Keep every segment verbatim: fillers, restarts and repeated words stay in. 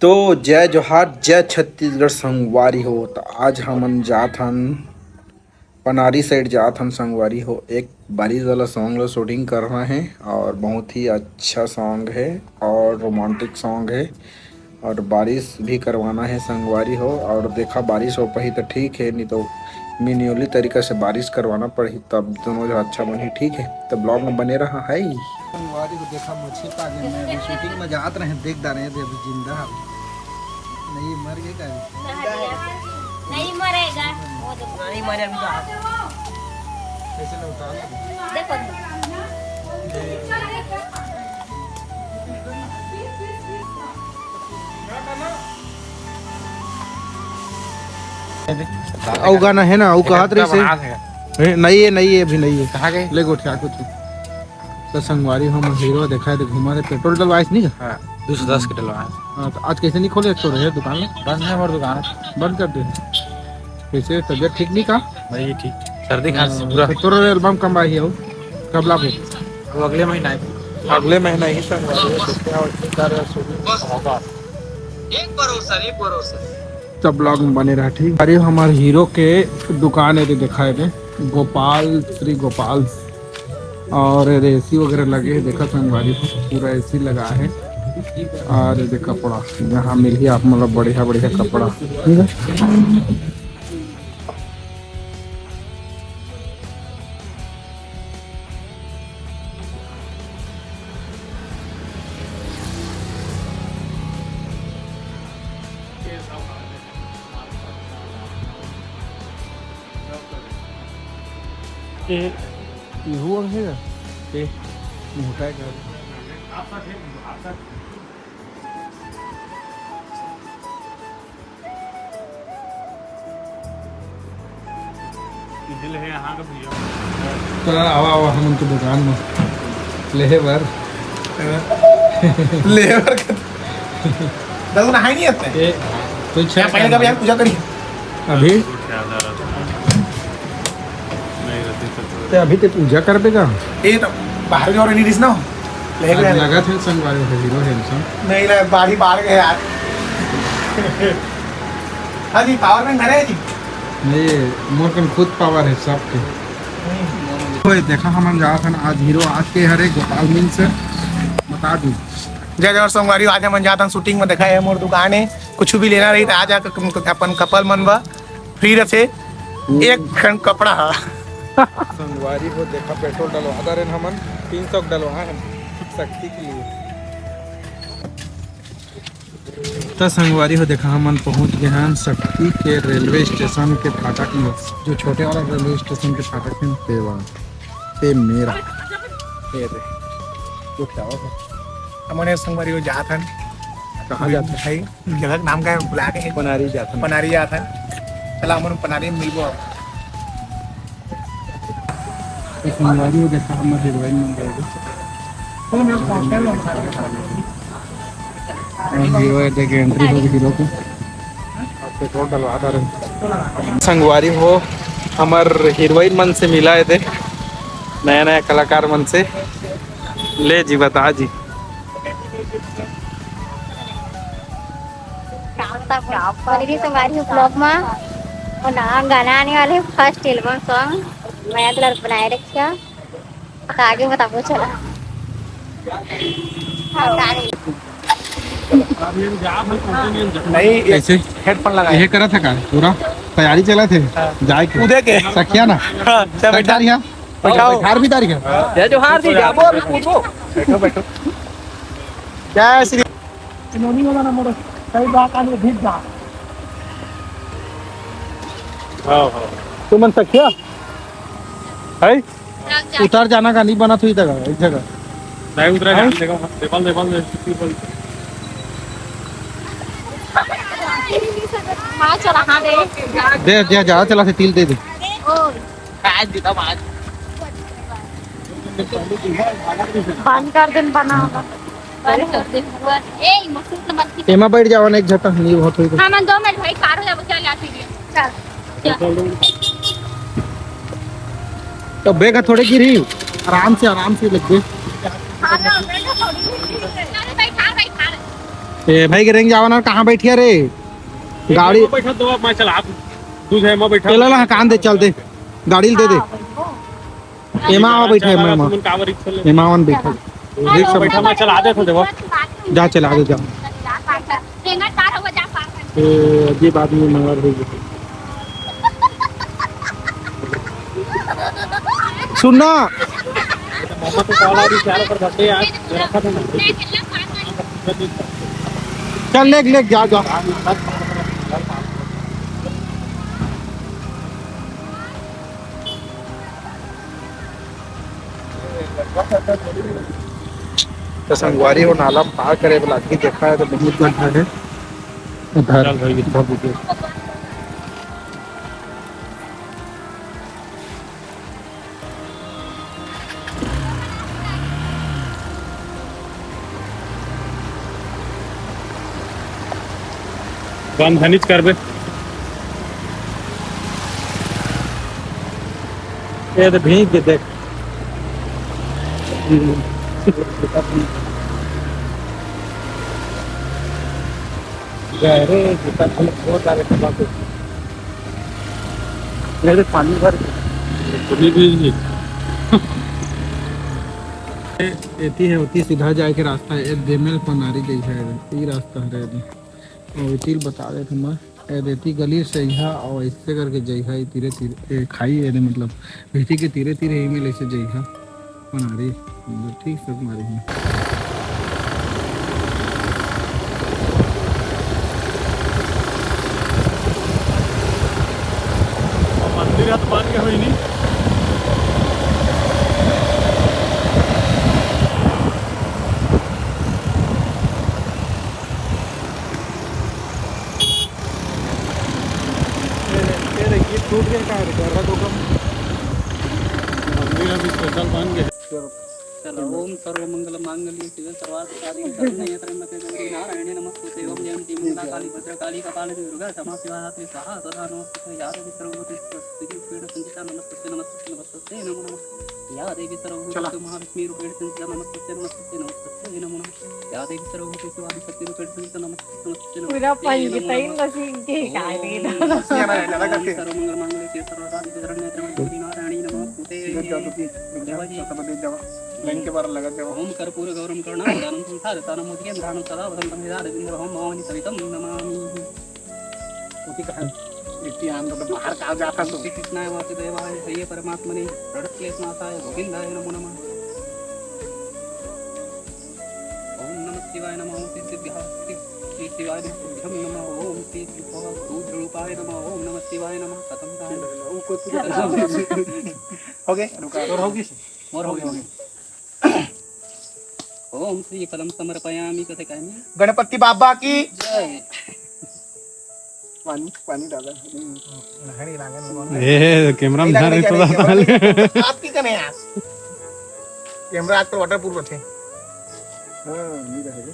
तो जय जोहार, जय छत्तीसगढ़ संगवारी हो। तो आज हमन जात हन पनारी side, जात हन संगवारी हो। एक बारिश वाला song ला shooting करना है और बहुत ही अच्छा song है और romantic song है और बारिश भी करवाना है संगवारी हो। और देखा, बारिश हो पाही तो ठीक है, नहीं तो manually तरीका से बारिश करवाना पड़ही, तब दोनों जो अच्छा बनही। ठीक है, तो vlog में बने रहा है। संगवारी हो, देखा, मछली पाले में अभी shooting में जात रहे, देख डारे, अभी जिंदा है। नहीं, मर गए का? नहीं मरेगा। वो देखो। नहीं मरे अभी तो। कैसे लौटा? देखो। अउ गाना है ना, अउ कहत रहिस हे। ए, नहीं है, नहीं है, अभी नहीं है। कहाँ गए? ले गोठिया कुछ। तो संगवारी हम हीरो देखा है, तो घुमा दे, पेट्रोल डलवाइस नहीं का? हाँ, दो सौ दस के डलवाए। हाँ, तो आज कैसे नहीं खोले एक तो रहे दुकान में? बंद है हमारी दुकान। बंद कर दे। कैसे, तबीयत ठीक नहीं का? नहीं, ठीक। सर्दी खांसी हाँ, पूरा। तो तोर album कब आही हो? कब लाबो? वो अगले महीना है। अगले महीना ही संगवारी है, तो क्या होता है, शुरू होगा। एक भरोसा, एक भरोसा। तब vlog में बने रहा, ठीक। अरे, हमारे हीरो के दुकान है, तो दिखाए दे, गोपाल, श्री गोपाल। और ये एसी वगैरह लगे है, देखा संगवारी हो, पूरा एसी लगा है। और ये कपड़ा यहाँ मिलही आप, मतलब बढ़िया बढ़िया कपड़ा, ठीक है। ए, इहू अंग हे का? ए, मोटा हे का? इधर है यहाँ का भैया। तो आवा, आवा, हमन के दुकान में लेहे बर। लेहे बर के दस नहाई नहीं आते? ए, तो क्या छह पहले का भी यार पूजा करी? अभी? नहीं रहती तो तो अभी ते पूजा करबे का? ए, तो बाहर भी और नहीं रिस ना हो। लेहे आज गया। लगा थे संगवारी हो, हीरो handsome। नहीं ले, बाढ़ी बाढ़ गए यार। हाँ जी, power bank धरे है जी। नहीं, मोर कन खुद power है सबके। ओए, देखा, हमन जात हन आज हीरो आज के हरे गोपाल मिल से, बता दूं। जय जोहार संगवारी, आज हमन जात हन shooting में, देखा है मोर दुकान है, कुछ भी लेना रही तो आ जा, अपन couple मन बा, free रथे, एक खन कपड़ा हा। संगवारी हो, देखा, पेट्रोल डलवा दरेन हमन, तीन सौ डलवा है शक्ति के लिए। त संगवारी हो, देखा, हमन पहुंच गए हन शक्ति के रेलवे स्टेशन के फाटक में, जो छोटे वाला रेलवे स्टेशन के फाटक है, ते वाला, ते मेरा, ये दे, वो क्या हुआ? हमन ये संगवारी हो जात हन। कहाँ जात हन? भाई, जगह के नाम का है, भुला गए हैं। पनारी जात हन। पनारी जात हन। चला, हमन पनारी में मिलबो अब। तो संगवारी हो, देखा, हमर हीरोइन मन गए। हम हीरो है, देखे, entry हो गई हीरो के। पेट्रोल डलवा दे रहे। संगवारी हो, हमर हीरोइन मन से मिला है दे, नया नया कलाकार मन से। ले जी, बता जी। मेरी संगवारी हो vlog में, और ना गाना आने वाले first album song, मैं कलर बनाए रखिया। तो आगे बताबो, चला। नहीं, कैसे? Headphone लगा। ये करा था का? पूरा तैयारी चला थे? हाँ। जाए के? कूदे के? सखिया ना? हाँ, चल सखिया बैठा। रिहा? बैठाओ। बैठार भी तारीख है? जय जोहार जी, जाबो अभी कूदबो। बैठो, बैठो। जय श्री। इन्होंने वाला नंबर, कई बार का भीग जा। हाँ, हाँ। तुमन सखिया? है? उतर जाना का नहीं बना थी जगह, एक जगह। नहीं उतरा हैं? जाने देगा, लेवल, लेवल, लेवल। माँ चला, हाँ दे। दे, दे, ज्यादा चला से तिल दे दे। ओ। आज जीता, आज। बंद कर दिन बना होगा। बंद कर दिन। ए, मसूर तो मत खींच। एमा बैठ जाओ ना, एक झटा, नहीं बहुत होई तो। हाँ, मन दो मिनट भाई, पार हो जाओ, चल, चल। तो बेग थोड़े गिरी, आराम से, आराम से लग गए। अरे, बैठा थोड़ी। अरे, बैठा, बैठा। ए भाई, के रेंग जावा ना, कहाँ बैठिया रे? गाड़ी मैं बैठा दो, मैं चला। तू है, मैं बैठा। चला ला, कान दे, चल दे, गाड़ी दे दे। एमा आवा, बैठा, एमा, एमा। तुमन काबर रिक्शा ले? एमा आवन बैठा। रिक्शा बैठा, मैं चला दे, थोड़े बहुत। जा, चला दे, जा। ए, अजीब आदमी मगर हो गया। सुनना। मामा तो कॉल आ रही, चार पर बर्थडे आज रखा था ना। चल, लेग, लेग, जा, जा। तो संगवारी हो, नाला पार करे वाला आदमी देखा है तो बहुत गड्ढा है। उधर। चल भाई, इधर रुक। बंद हनिच करबे। ये तो भींग के देख। गहरे जूता बहुत सारे खिला के। मेरे पानी भर। अभी भी नहीं। ए-, एती है, ओती सीधा जाए के रास्ता है। ए देमेल पनारी जइसा है, ई रास्ता है रे। और एती ल बता देत हूँ मैं, ए देती गली से जइहा और ऐसे करके जइहा, ई तीरे तीरे, ए, खाई है रे, मतलब, भीती के तीरे तीरे ही में ले से जइहा। पनारी, ठीक सब मारी है। मंदिर है तो बन के होई नहीं। ये देख, ये देख, ये टूट गया, कहाँ है? गर्रा को कम। मंदिर अभी स्पेशल बन गया। चलो, ओम सर्व मंगल मांगल्ये शिवे सर्वार्थ साधिके शरण्ये त्र्यंबके गौरी नारायणी नमस्तुते। ओम जयंती मंगला काली भद्रकाली कपालिनी दुर्गा क्षमा शिवा धात्री स्वाहा सदा नमस्तुते। या देवी सर्वभूतेषु पीठ संचिता नमस्तुते, नमस्तुते, नमस्तुते, नमो नमः। या देवी सर्वभूतेषु महालक्ष्मी रूपेण संचिता नमस्तुते, नमस्तुते, नमस्तुते, नमो नमः। या देवी सर्वभूतेषु आदिशक्ति रूपेण संचिता नमस्तुते, नमस्तुते, नमो नमः। पूरा पंडित ही नसीब के ओम काय रे। सर्वमंगल मांगल्ये शिवे सर्वार्थ साधिके शरण्ये त्र्यंबके गौरी नारायणी नमस्तुते। इधर जाओ तो फिर, इधर जाओ, सब इधर जाओ। लाइन के बाहर लगा जाओ। ओम कर्पूर गौरम करुणावतारम संसार सारम मोचकम ध्यानम सदा वसंतम हृदय बिंदु ओम भवानी सवितम नमामि। उसी का इतनी आंदो तो बाहर कहाँ जाता तू? श्री कृष्णाय वासुदेवाय हरिये परमात्मने प्रणत क्लेश नाशाय गोविंदाय नमो नमः। ओम नमः शिवाय नमः। ओम श्री सिद्धा श्री श्री शिवाय नमः। ओम श्री शिवा रुद्र रूपाय नमः। ओम नमः शिवाय नमः। खत्म कहानी। वो कोई पूजा हो गए? रुका। और होगी? और होगी, होगी। ओम श्री फलम समर्पयामि कथे कहनी। गणपति बाबा की जय। पानी, पानी डाला। नहीं, नहीं, नहीं, नहीं। ए, कैमरा में नहीं ध्यान लगा, नहीं तो नहीं, कैमरा नहीं लगा। आप की कने यार? कैमरा आजकल वाटरप्रूफ रखे। हाँ, नहीं रहेगा।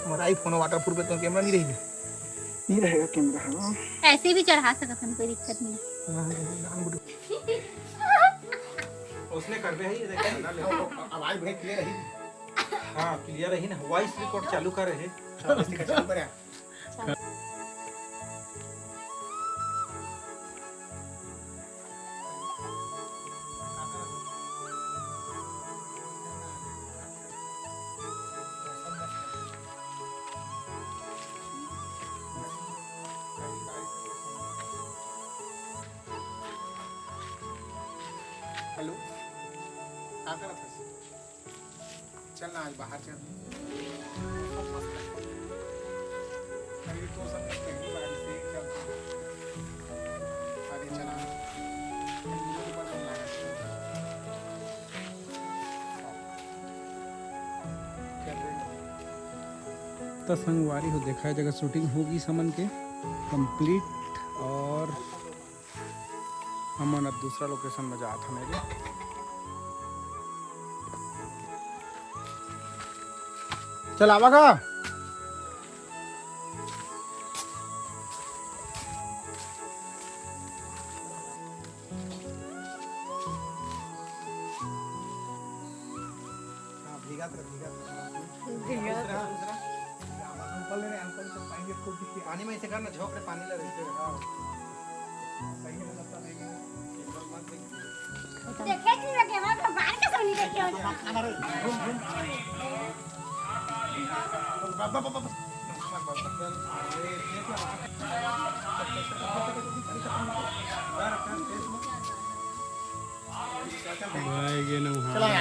हमारा iPhone वाटरप्रूफ है तो कैमरा नहीं रहेगा। नहीं रहेगा कैमरा, हाँ। ऐसे भी चढ़ा सकत हन, कोई दिक्कत नहीं। हाँ, हाँ, हाँ, हाँ, उसने कर दे है, ये देखो ना, ले। आवाज भाई क्लियर रही। हाँ, क्लियर रही ना, वॉइस रिकॉर्ड चालू कर रहे। हाँ, वॉइस रिकॉर्ड चालू करे। हेलो, का करत हस? चल ना, आज बाहर चल। अरे, तो सब पहली बार से एक साथ आगे चला। त संगवारी हो, देखा है, जगह शूटिंग होगी समन के कंप्लीट और हमन अब दूसरा लोकेशन में जात हन रे। चल आवा का? हाँ, भीगा तो, भीगा तो। पानी में ऐसे कर ना, झोंक रे पानी ला, ऐसे, हाँ। देखे जी, मैं कैमरा को बाहर के सोनी देखे हो।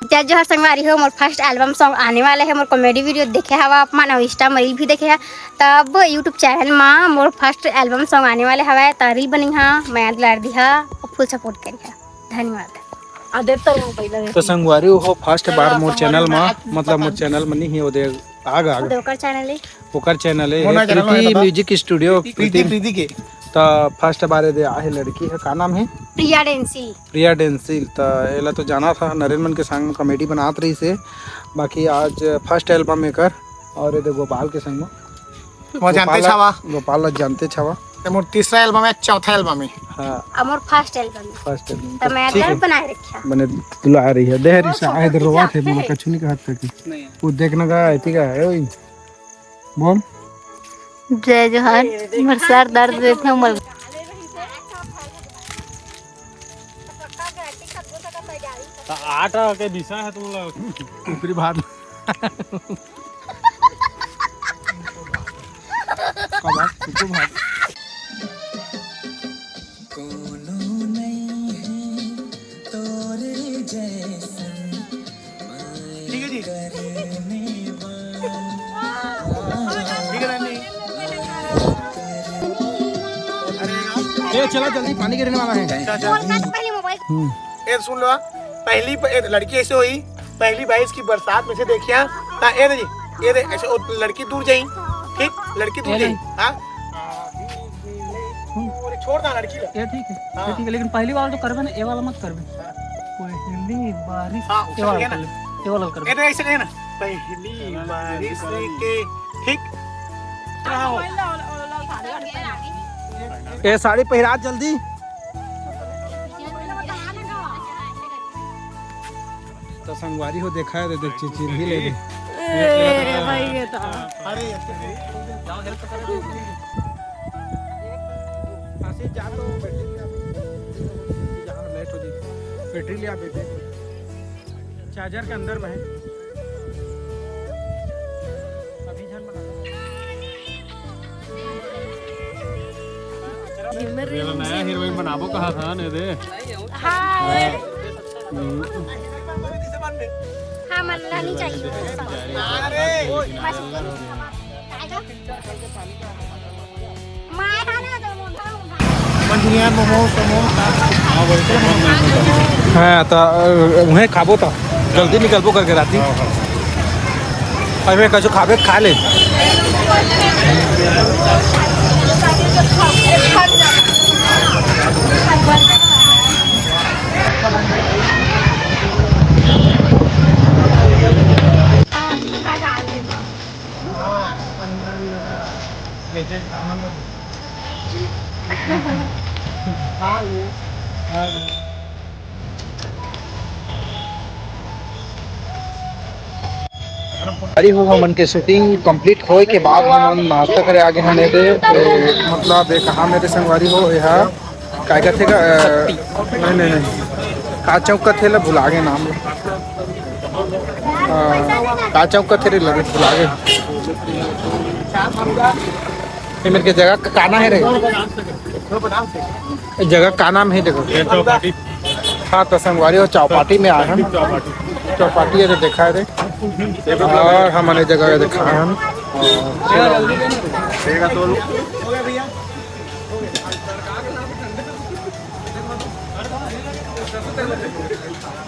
जय जोहार संगवारी हो, मोर फर्स्ट एल्बम सॉन्ग आने वाला है। मोर कॉमेडी वीडियो देखे हवा आप मन, और इंस्टा में रील भी देखे है, तब यूट्यूब चैनल मा मोर फर्स्ट एल्बम सॉन्ग आने वाले हवय। त रील बनी हा, मया दुलार दी हा, और फुल सपोर्ट करी हा। धन्यवाद। आ, दे तो लो पहले। तो संगवारी हो, फर्स्ट बार मोर चैनल मा, मतलब मोर चैनल मा नहीं है, वो दे आग, आग। ओकर चैनल है। ओकर चैनल है, मोर ना चैनल प्रीति है, म्यूजिक स्टूडियो, प्रीति, प्रीति। प्रीति के। त फर्स्ट बार ये दे आहे लड़की है, का नाम है? प्रिया डेंसिल। प्रिया डेंसिल। त एला तो जाना था, नरेन मन के संग कॉमेडी बनात रही से, बाकी आज फर्स्ट एल्बम एकर, और ये दे गोपाल के संग में। वो जानते गोपाल ला, छावा। गोपाल ला जानते छावा। ये मोर तीसरा एल्बम है, चौथा एल्बम है। हाँ। अब मोर फर्स्ट एल्बम है। First album. तो मैं ठीक है। बनाए रखा। मने दुला रही है। देहरी वो सा, फोटो इधर रोवा खींचा। थे, मोला कछु नहीं कहा था कि। नहीं। वो देखना का, ठीक है, ओए। बोल। जय जोहार, मोर सर दर्द देथे, मोर। त आटा के विषय है तुम लोग। ऊपरी भात। का भात? ऊपरी भात। कोनो नहीं है तोरे जैसन। ठीक है जी। ठीक है, रानी। अरे, ए, चला जल्दी, पानी गिरने वाला है। अच्छा, अच्छा। पहले मोबाइल। हम्म। ए, सुन लो, पहली ब-, ए, लड़की ऐसे हुई, पहली बारिश की बरसात में से देखिया, हाँ, ए दे जी, ए दे, ऐसे ओ, लड़की दूर जाई, ठीक, लड़की दूर ए जाई, नहीं। हाँ। अरे, छोड़ ना लड़की ला। ये ठीक है, हाँ। ये ठीक है, लेकिन पहली वाला जो करबे ना, ये वाला मत करबे। हाँ। पहली बारिश, हाँ, ये वाला कर ले, ये वाला कर। ये तो ऐसे कहे ना, पहली बारिश के, ठीक। हाँ, हो। ये साड़ी पहिरा जल्दी। तो संगवारी हो, देखा है, देख, चिचिर ही ले ले। ए, भाई, ये तो। अरे, फांसी जा तो बैटरी ले आ, जहाँ लेट हो जाए, बैटरी ले आ बेटे। चार्जर के अंदर में है। अभी झन बना। ये नया हीरोइन बनाबो कहा था ने दे। हाँ। हम्म। हाँ, मन ला नहीं चाहिए। मंचूरियन, मोमो, समोसा। हाँ, तो, अ, उहें खाबो तो जल्दी निकलबो करके राती। हाँ, हाँ। अभी कछु खाबे, खा ले। अरे हो, हमन के शूटिंग कंप्लीट होए के बाद हमन नाश्ता करे आगे हन एदे। ए, मतलब, ए, कहाँ मेरे संगवारी हो, एहा काय कथे का, अ, नहीं, नहीं, नहीं, का चौक कथे ला, भुला गे नाम ला। अ, का चौक कथे रे, लगे भुला गे। ये मेरे के जगह का, का नाम है रे? ये जगह का नाम है, देखो। ये चौपाटी। हाँ, तो संगवारी हो, चौपाटी में आए हम। चौपाटी। चौपाटी है, तो देखा है रे। और हमने जगह देखा है हम।